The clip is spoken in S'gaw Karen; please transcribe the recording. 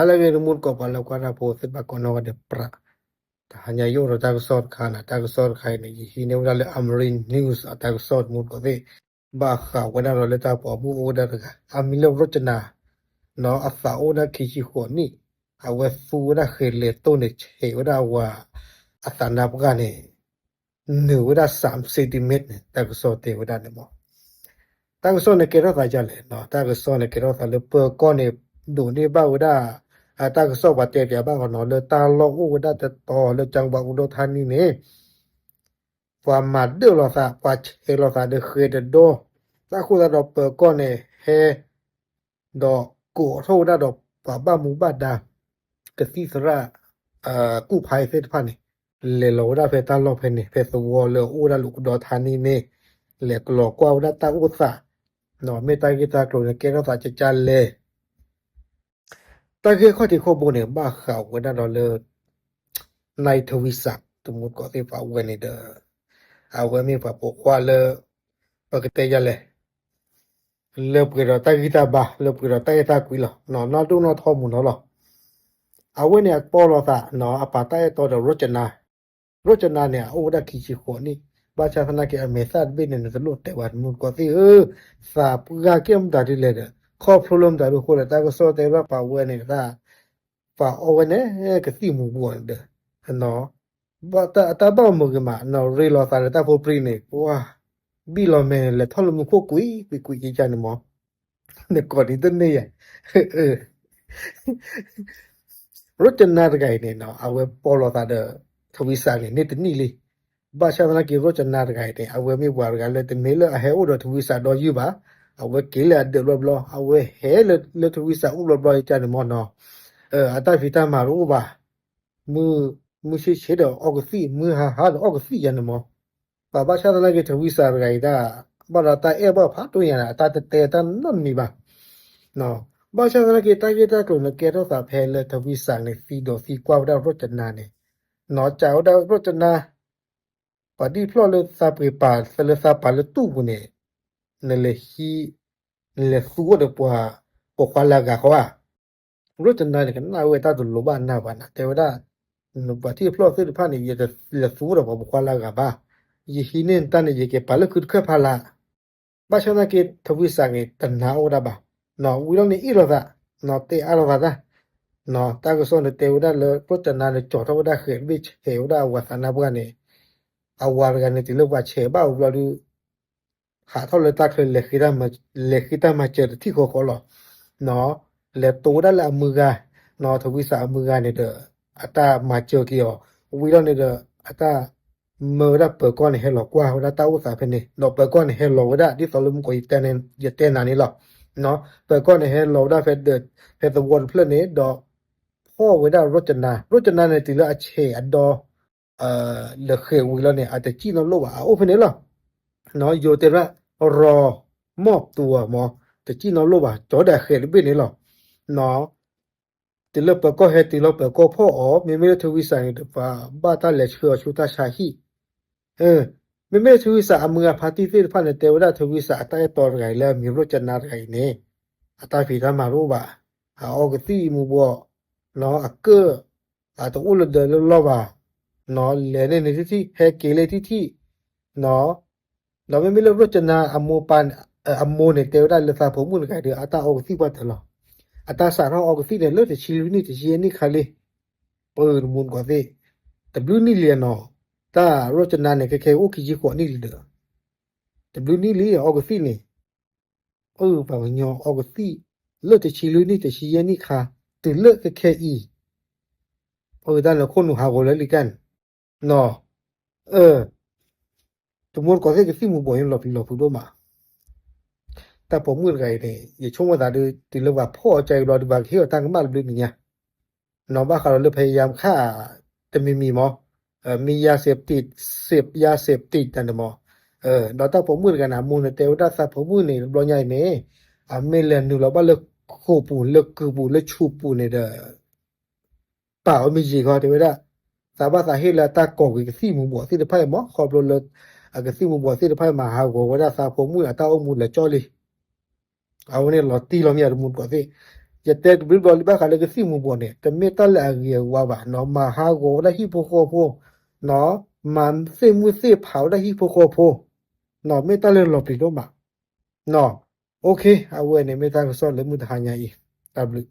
ဟါလၢအဂ့ၤ တမူတကိး ပှၤလၢကွၢ်တၢ်ဖိသ့ၣ်တဖၣ်ကိးနီၢ်ဂၤဒဲးပြး, တဟါညါယအိၣ်ဒီးတၢ်ကစီၣ်တခါန့ၣ်, တၢ်ကစီၣ်တခါအံၤန့ၣ် ယဟံးန့ၢ်ဝဲဒၣ်လၢ Amarin News အတၢ်ကစီၣ် တမူတကိးသ့ၣ်, ဘၣ်ဃးဝဲဒၣ်ဒီးလၢတၢ်ပိာ်မုၣ်အိၣ်ဝဲဒၣ်တဂၤ အမံၤလၢ Rojana, နီၢ် အသးအိၣ်ဝဲဒၣ်ခံဆံဃိးနံၣ်, အဝဲသူဝဲဒၣ်ဃဲၤလဲၤတိၢ်န့ၣ် ဆဲးဝဲဒၣ်အဝၤအသးနါပှၢ်န့ၣ် နုာ်ဝဲဒၣ် စၢမ်စ့းတံမ့ၢ်န့ၣ် တၢ်ကစီၣ်တဲဝဲဒၣ်န့ၣ်မး. တၢ်ကစီၣ်န့ၣ်ကဲထီၣ်သးဒ်လဲၣ်, တၢ်ကစီၣ်န့ၣ်ကဲထီၣ်သးလၢပၢၤကီၢ်န့ၣ် ဒိးန့ၢ်ဘၣ်ဝဲဒၣ် တၢ်ကစီၣ်ပှၤတဲပၠးဘၣ်ဃီနီၢ် လၢတၢ်လီၢ်အိၣ်ဝဲဒၣ်တတီၤလၢ ကၠၣ်ဘးအူဒီထါနံန့ၣ် ပှၤမၤဒၢၣ်လိာ်သး ပှၤဆဲးလိာ်သးဒီးဃဲၤတဒီ, တၢ်ဃိသတးဒီးပၢၤကီၢ်န့ၣ်ဟဲ ဒီးကိးထီၣ်ဝဲဒၣ်ဒီးပှၤဘၣ်မူဘၣ်ဒါ ကသံၣ်သရၣ် ကူၣ်ဖးသ့ၣ်တဖၣ်န့ၣ် လဲၤလီၤဝဲဒၣ်ဖဲတၢ်လီၢ်ဖဲန့ၣ် ဖဲသဝီလၢအအိၣ်ဝဲဒၣ်လၢအူဒီထါနံန့ၣ်, လဲၤကလီၤကွၢ်ဝဲဒၣ်တၢ်အိၣ်သး, မ့ၢ်တၢ်ဂ့ၢ်တၢ်ကျိၤန့ၣ်ကဲထီၣ်သးကကၢ်လဲၣ် တၢ်ဂ့ၢ်ခီၣ်ထံးခီၣ်ဘိန့ၣ် ဘၣ်ဃးဝဲဒၣ်ဒီးလၢ နီၢ် Teresa တမူတကိးသ့ၣ်တဖၣ်အဝဲန့ၣ်ဒီး အဝဲမ့ၢ်ပှၤပိာ်ခွါလၢ ပကတဲယၤလဲၣ် လၢပှဲၤဒီးတၢ်ဂံၢ်တၢ်ဘါ လၢပှဲၤဒီးတၢ်အဲၣ်တၢ်ကွံလီၤ, နီၢ်ဒိၣ်နီၢ်ထီမူၤနီၢ်လီၤ. အဝဲန့ၣ်အပိာ်လိာ်သး အပာ်တၢ်အဲၣ်တီဒီး Rojana, Rojana န့ၣ် အအိၣ်ဝဲဒၣ်ခံဆံဃိးနံၣ်, ဘၣ်ဆၣ်သနာ်က့အမဲာ်သၣ်တဘ့ၣ်န့ၣ် နတလိၣ်တဲဘၣ် တမူတကိးသ့ၣ်ဧၢ, သးပှၢ်ကဲမတၤဒ်လဲၣ်ဒီး ခီဖျိလၢမတၤဒ်အဃိလဲၣ် တၢ်ကစီၣ်တဲဘၣ်ပှၤဝဲန့ၣ် ပှၤအီၣ်ဝဲန့ၣ် ကသံၣ်မူၤဘှီးန့ၣ်ဒီး အတၢ်ဘၣ်မုာ်ဂ့ၤမး နီၢ် ရ့လိာ်သးဒီးတၢ်ဖိပြံန့ၣ် ပှၤ ဘံၣ်လီၤမဲာ်န့ၣ် လဲၤထီၣ်လၢမူခိၣ်ကွံာ်ကွံာ်ကွံာ်ကကန့ၣ်မး, နကိးဒ်တန့ၢ်ယၤ Rojana တဂၤအံၤန့ၣ် အဝဲပိာ်လိာ်သးဒီး Teresa န့ၣ် န့ၢ်တနံၣ်လံ. ဘၣ်ဆၣ်သနာ်က့ Rojana တဂၤအံၤန့ၣ် အဝဲမ့ၢ်ပှၤတဂၤလၢတမ့ၢ်လၢအဟဲအိၣ်ဒီး Teresa ဒီးယုၢ်ဘၣ်, အဝဲက့ၤလၢအဒၢးဘျီဘျီ အဝဲဟဲလၢ လၢ Teresa အိၣ်ဘျီဘျီကကန့ၣ်မးနီၢ်, အတၢ်ဖံးတၢ်မၤတအိၣ်ဘၣ်, မုၢ်ဆ့ၣ်ဆ့ၣ်ဒီးအီၣ်ကသံၣ် မုၢ်ဟါဟါဒီးအီၣ်ကသံၣ်ယၤန့ၣ်မး, ပှၤဘၣ်ဆၣ်သနာ်က့ Teresa တဂၤအံၤဒၣ် ဘၣ်ဒီးတၢ်အဲၣ်ဘၣ်ဖးဒိၣ်ညါန့ၣ် အတၢ်တတဲတၢ်နီတမံၤဘၣ် ဘၣ်ဆၣ်သနာ်က့ တၢ်ဂ့ၢ်တၢ်ကျိၤန့ၣ် ကဲထီၣ်သးဖဲလၢ Teresa န့ၣ် သံဒီးသံကွၢ်ဝဲဒၣ် Rojana န့ၣ်, နီၢ် ကးဝဲဒၣ် Rojana ပှၤဒ်ဖျီၣ်လၢသးပှ့ၤပာ် လၢသးပာ်လၢတူၢ်ပူၤန့ၣ်, နလဲၤဟံး, နလဲၤသူအိၣ်ဒီးပှၤ ပိာ်ခွါလၢအဂၤဃီဧါ, Rojana န့ၣ် ကနၣ်ဝဲတၢ်တလိၤဘၣ်နၢ်ဘၣ်နၤ တဲဝဲဒၣ်, ပှၤထံၣ်ဖျီၣ်သ့ၣ်တဖၣ်န့ၣ် ယတလဲၤသူအိၣ်ဒီးပှၤပိာ်ခွါလၢအဂၤဘၣ်, ယဟံးန့ၢ်နတၢ်န့ၣ် ယကပာ်လၢခုတခၢၣ်ဖးလၢ် ဘၣ်ဆၣ်သနာ်က့ Teresa န့ၣ် တနာ်အိၣ်ဝဲဒၣ်ဘၣ်, နီၢ် ဝံၤလီၤန့ၣ်အ့ၣ်လိာ်သး, နီၢ် တဲအါလိာ်သးတၢ်, နီၢ် တၢ်ကစီၣ်န့ၣ်တဲဝဲဒၣ်လၢ Rojana န့ၣ် ကၠီထီၣ်ဝဲဒၣ်ဃဲၤတဘ့ၣ် ဆဲးဝဲဒၣ်အဝၤသးနါပှၢ်န့ၣ်, အဝၤတဂၤန့ၣ် တုၤလၢပှၤဆဲးဘၣ်ဝံၤဘျီဒီး ဟးထီၣ်လၢတၢ်ချၢ လဲၤဃ့တၢ်မၤစၢၤတထံၣ်ဃီဃီလီၤ, နီၢ် လဲၤတိဝဲဒၣ်လၢအမုၢ်ဂၤ, နီၢ် Teresa အမုၢ်ဂၤန့ၣ်ဒီး အတၢ်မၤစၢၤက့ၤအီၤ, ဝံၤလီၤန့ၣ်ဒီး အတၢ် မၢဝဲဒၣ်ပၢၤကီၢ်န့ၣ် ဟဲလီၤကွၢ်ဝဲဒၣ်တၢ်အိၣ်သးဖဲန့ၣ်, ဒီးပၢၤကီၢ်န့ၣ် ဟဲလီၤဝဲဒၣ် ဒ်သိးလၢမူကီး ယတဲနၤန့ၣ်လီၤ, နီၢ် ပၢၤကီၢ်န့ၣ် ဟဲလီၤဝဲဒၣ်ဖဲ ဖဲသဝီတဖျၢၣ်န့ၣ် ဒီး ဖီၣ်ဝဲဒၣ် Rojana, Rojana န့ၣ် တုၤလၢအဆဲးအဒီ လၢဃဲၤဝံၤလီၤန့ၣ် အတစံၣ်နီတလိၣ်ဘၣ် အအိၣ်ဖဲန့ၣ်လီၤ, နီၢ် ယိၤတဲရၣ် ရီမီၣ်တူၤအီၤမး တစံၣ်နီတလိၣ်ဘၣ် ကၠီဒီးအဃဲၤတဘ့ၣ်န့ၣ်လီၤ, နီၢ် တုၤလၢပၢၤကီၢ်ဟဲတုၤလီၤ ပၢၤကီၢ်ဖီၣ်အီၤ မ့မ့ၢ်လၢ Teresa န့ၣ်တပၤ ဘၣ်တၢ်လဲၤဆှၢအီၤဆူတၢ်ဆါဟံၣ်, မ့မ့ၢ်လၢ Teresa အမုၢ်ဂၤဖါတံၢ်သ့ၣ်တဖၣ်န့ၣ် တဲဝဲဒၣ် Teresa အတၢ်အဲၣ်တီတဂၤအံၤလၢအမံၤ Rojana တဂၤအံၤန့ၣ် အတၢ်ဖံးတၢ်မၤတအိၣ်ဘၣ်, အအီကသံၣ်မူၤဘှီး, နီၢ် အကၢၣ်, အတအိၣ်လၢဒၢးလၢလီၢ်ဘၣ်, နီၢ် လဲၤန့ၢ်န့ၣ်ထံၣ်ထံၣ် ဟဲက့ၤလၢထံၣ်ထံၣ်, နီၢ် ဒီးမ့မ့ၢ်လၢ Rojana အမိၢ်ပၢ်, အမိၢ်န့ၣ် တဲဝဲဒၣ်လၢသးဖိမုၣ်တဂၤဒီး အတၢ်အီကသံၣ်ပှၢ်တၢၢ်လီၤ, အတၢ်စးထီၣ်အီကသံၣ်န့ၣ် လၢတဆံလွံၢ်နံၣ် တဆံယဲၢ်နံၣ်ခါလံ, ပတမူတကိးသ့ၣ်, တဘျုးနံၣ်လံနီၢ်, တၢ် Rojana န့ၣ် ခဲခဲအံၤအိၣ်ခံဆံဃိးနံၣ်လံဒီး, တဘျုးနံၣ်လံအီကသံၣ်န့ၣ်, ပှၤကညီအီကသံၣ်, လၢတဆံလွံၢ်နံၣ် တဆံယဲၢ်နံၣ်ခါ, တုၤလၢခဲခဲအံၤ, ပတၢ်န့ၣ်ခိၣ်နူာ်ဟးဂီၤလၢလံကၣ်န့ၣ်, နီၢ်, တမူတကိးသ့ၣ် ကသံၣ်မူၤဘှီးန့ၣ် လီၤပျံၤလီၤဖုးဒိၣ်မး, တၢ်ပိာ်မုၣ်တဂၤအံၤန့ၣ် ယဆိကမိၣ်သးဒီး တုၤလၢပှၤဖီၣ်အီၤကၢ်အံၤဘျီဒီး ပှၤကဟ့ၣ်အီၤတၢ်ကမၣ်တဘျုးနံၤညါ, နီၢ် ဘၣ်ဃးဒီးလၢ พยายามฆ่า တမံၤမံၤမး, မ့ၢ် ยาเสพติด เสพยาเสพติด တၢ်န့ၣ်မး, ဒီးတၢ်ပိာ်မုၣ်တဂၤန့ၣ် အမိၢ်န့ၣ် တဲဝဲဒၣ်သးဖိမုၣ်န့ၣ် တဘျီညါအံၤန့ၣ်, အမ့ၢ်လဲၤနုာ်လီၤဘၣ်လၢခိၣ်ပူၤ လၢကုာ်ပူၤ လၢဆူးပူၤန့ၣ်ဒီး ပာ်အီၤမ့ၢ်ယံာ်ခီ တဲဝဲဒၣ်, သးဘၣ်သးဟ့ၣ်လၢအတၢ်ကိးက့ၤကသံၣ်မူၤဘှီးသ့ၣ်တဖၣ်အံၤမး ခီဖျိလၢ အကသံၣ်မူၤဘှီးသ့ၣ်တဖၣ်အံၤမး ဟးဂီၤဝဲဒၣ်သးဖိမုၣ်အတၢ်အိၣ်မူလၢာ်ကၠီလံ, အဝဲန့ၣ်လီၤတံၢ်လီၤမ့ၢ်တမူတကိးသ့ၣ်, ယတဲတဘျုးဘျီလံ ဘၣ်ဃးလၢကသံၣ်မူၤဘှီးန့ၣ် တမ့ၢ်တၢ်လၢအဂ့ၤအဝါဘၣ်နီၤ, မၤဟးဂီၤဝဲဒၣ်ဟံၣ်ဖိဃီဖိ, မၤသ့ၣ်မုၢ်သ့ၣ်ဖးဝဲဒၣ်ဟံၣ်ဖိဃီဖိ, မ့ၢ်တၢ်လၢလီၤပျံၤဒိၣ်မး. OK, အဝဲန့ၣ်မ့ၢ်တၢ်ကစီၣ်လၢမုၢ်တဟါညါအံၤ, တၢ်ဘျုး